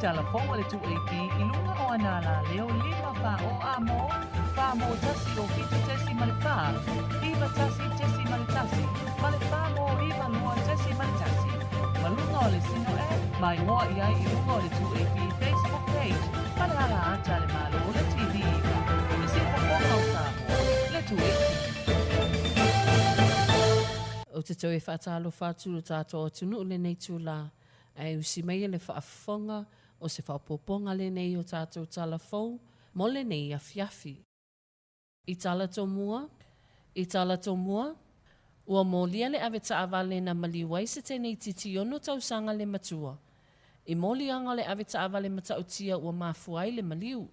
Tala fou a le 2AP i luga o ana alaleo 5 4 o A mo, 4 mo 1 o 7.4, 9 1.1, ma le 4 mo 9 2.1. Ma luga o le Sino App, ma igoa i ai i luga o le 2AP Facebook page ma le ala ata a le Malo o le TV 9, le siufofoga o Samoa, le 2AP. Ou te toe faatalofa atu i lo tatou atunuu i lenei itula, ae usi maia le faafofoga o se faaopoopoga lenei o tatou tala fou mo lenei afiafi. I tala tomua, I tala tomua, ua molia le ave taavale na maliu ai se teneititi ono tausaga le matua. I moliaga o le ave taavale matautia ua mafua ai le maliu.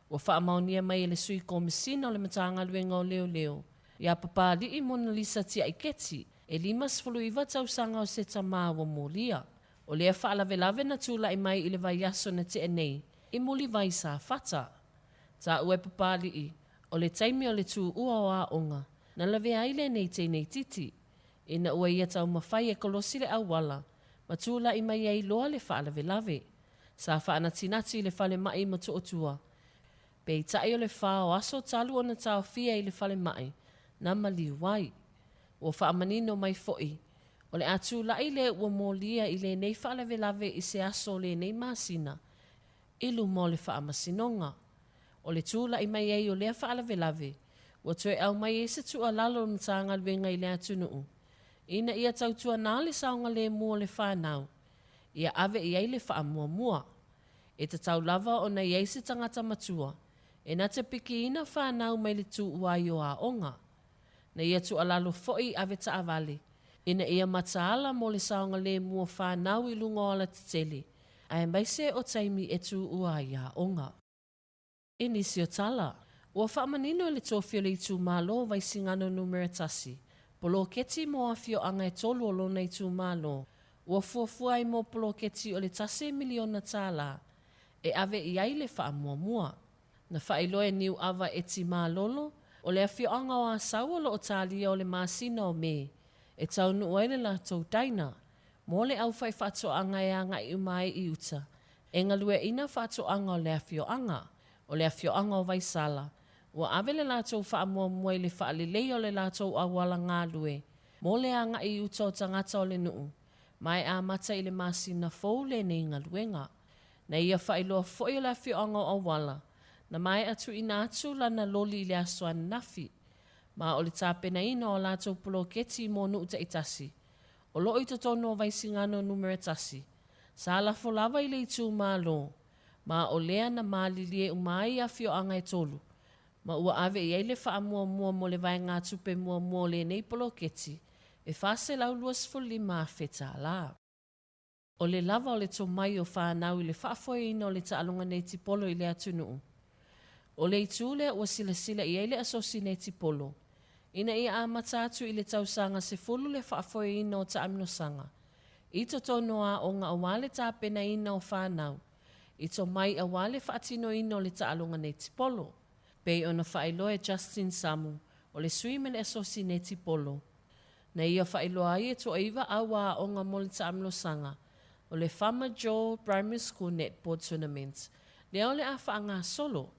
Ua faamaonia mai e le Sui Komesina o le Matagaluega o Leoleo, ia Papali'i Monalisa Tiaiketi, e 59 tausaga o se tama ua molia. O lea faalavelave na tulai mai i le vaiaso na tea nei, i Mulivai Safata. Taua e Papali'i, o le taimi o le tuua o aoga, na lavea ai lenei teineititi. Ina ua ia taumafai e kolosi le auala, ma tulai mai ai loa le faalavelave. Sa faanatinati i le falemai i Motootua. Peitai o le fa o aso talu ona taofia i le falemai, na maliu ai. Ua faamanino mai foi, o le a tulai le ua molia i lenei faalavelave i se aso o lenei masina, i luma o le Faamasinoga. O le tulai mai ai o lea faalavelave, ua toe aumai ai se tuualalo o le Matagaluega i le atunuu, ina ia tautuana le saogalemu o le fanau, ia ave i ai le faamuamua. E tatau lava ona i ai se tagata matua e na te pikiina fanau mai le tuuai o aoga. Na ia tuualalo foi i ave taavale, ina ia mataala mo le saogalemu o fanau i luga o alatetele, aemaise o taimi e tuua ai aoga. I nisi o tala, ua faamanino e le tofi o le itumalo o Vaisigano Numera 1, poloketi mo afioaga e tolu o lona itumalo, ua fuafua ai mo poloketi o le tasi miliona tālā e ave i ai le faamuamua. Na faailoa e Niuava Eti Malolo, o le afioaga o Asau o lo o talia o le masina o Me e taunuu ai le latou diner mo le aufaifaatoaga e agai uma ai i uta e galueaiina faatoaga o le afioaga. O le afioaga o Vaisala, ua ave le latou faamuamua i le faaleleia o le latou auala galue mo le agai i uta o tagata o le nuu, ma e amata i le masina fou lenei galuega. Na ia faailoa foi o le afioaga o Auala, na maea tuuina atu lana loli i le aso ananafi, ma o le tapenaina o a latou poloketi mo nuu taitasi o lo o i totonu o Vaisigano Numera 1, sa lafo lava i le itumalo, ma o lea na malilie uma ai afioaga e tolu, ma ua ave i ai le faamuamua mo le vaegatupe muamua o lenei poloketi e $425,000. O le lava o le tomai o fanau i le faafoeina o le taaloga netipolo i le atunuu. O le itu lea ua silasila i ai le Asosi Netipolo, ina ia amata atu i le tausaga 10 le faafoeina o taaminosaga i totonu o aoga aua le tapenaina o fanau i tomai aua le faatinoina o le taaloga netipolo. Pei ona faailoa e Justin Samu, o le sui ma le Asosi Netipolo, Na ia faailoa ai e toaiva au aoga mo le taamlosaga o le Farmer Joe Primary School Netball Tournament, lea o le a faagasolo.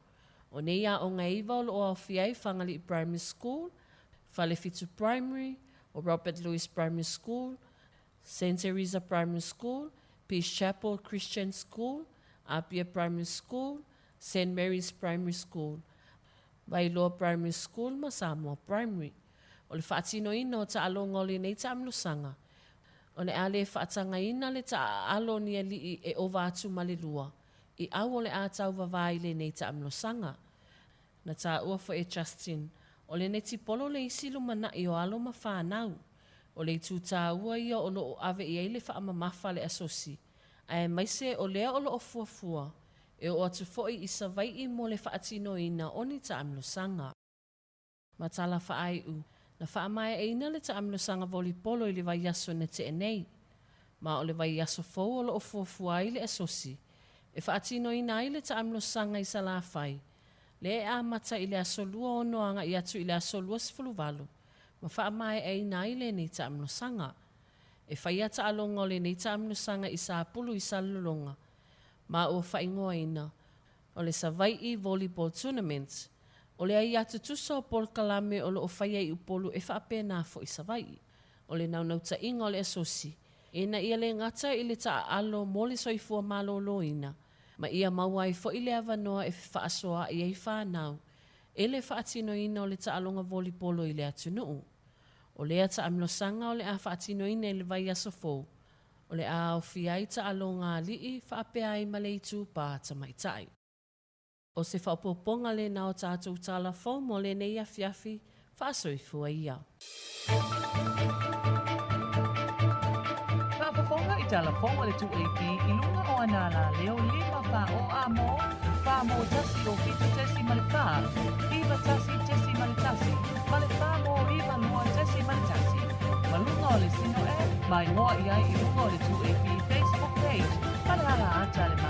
O nei aoga e iva o lo o aofia ai Fagalii Primary School, Falefitu Primary, o Robert Louis Primary School, Saint Theresa Primary School, Peace Chapel Christian School, Apia Primary School, Saint Mary's Primary School, Vailoa Primary School ma Samoa Primary. O le faatinoina o taaloga o lenei taamlosaga, o le a le faatagaina le taaalo o ni alii e ova atu ma le lua i au o le a tauvavā i lenei taamlosaga. Na taua foi e Justin, o le netipolo le isi lumanai o alo ma fanau. O le itu taua ia o lo o ave i ai le faamamafa a le Asosi, aemaise o lea o lo o fuafua e oo atu foi i Savaii mo le faatinoina o ni taamlosaga. Ma tala faaiu, na faamaeaina le taamlosaga volipolo i le vaiaso na tea nei. Ma o le vaiaso fou o lo o fuafua ai le Asosi e faatinoina ai le taamlosaga i Salafai, lea e amata i le aso 26 agai atu i le aso 28 ma faamaeaina ai lenei taamlosaga. E faia taaloga o lenei taamlosaga i Sapulu i Salelologa. Ma ua faaigoaina, o le Savai'i Volleyball Tournament. O le aia tutusa o polokalame o lo o faia i Upolu e faapena foi Savai'i. O le naunautaiga o le asosi, ina ia le gata i le taaalo mo le soifua maloloina, ma ia maua ai foi le avanoa e fefaasoaai ai fanau e le faatinoina o le taaloga volipolo i le atunuu. O lea taamilosaga o le a faatinoina i le vaiaso fou, o le a aofia ai taaloga a alii faapea ai ma le itupa tamaitai. O se faaopoopoga lena o tatou tala fou mo lenei afiafi, faasoifua ia. Faafofoga i tala fou a le 2AP i luga o ana alaleo 5 4 o A mo, 4 mo 1 o 7.4, 9 1.1, ma le 4 mo 9 2.1. Ma luga o le Sino App, ma igoa i ai i luga o le 2AP Facebook page ma le ala ata a le.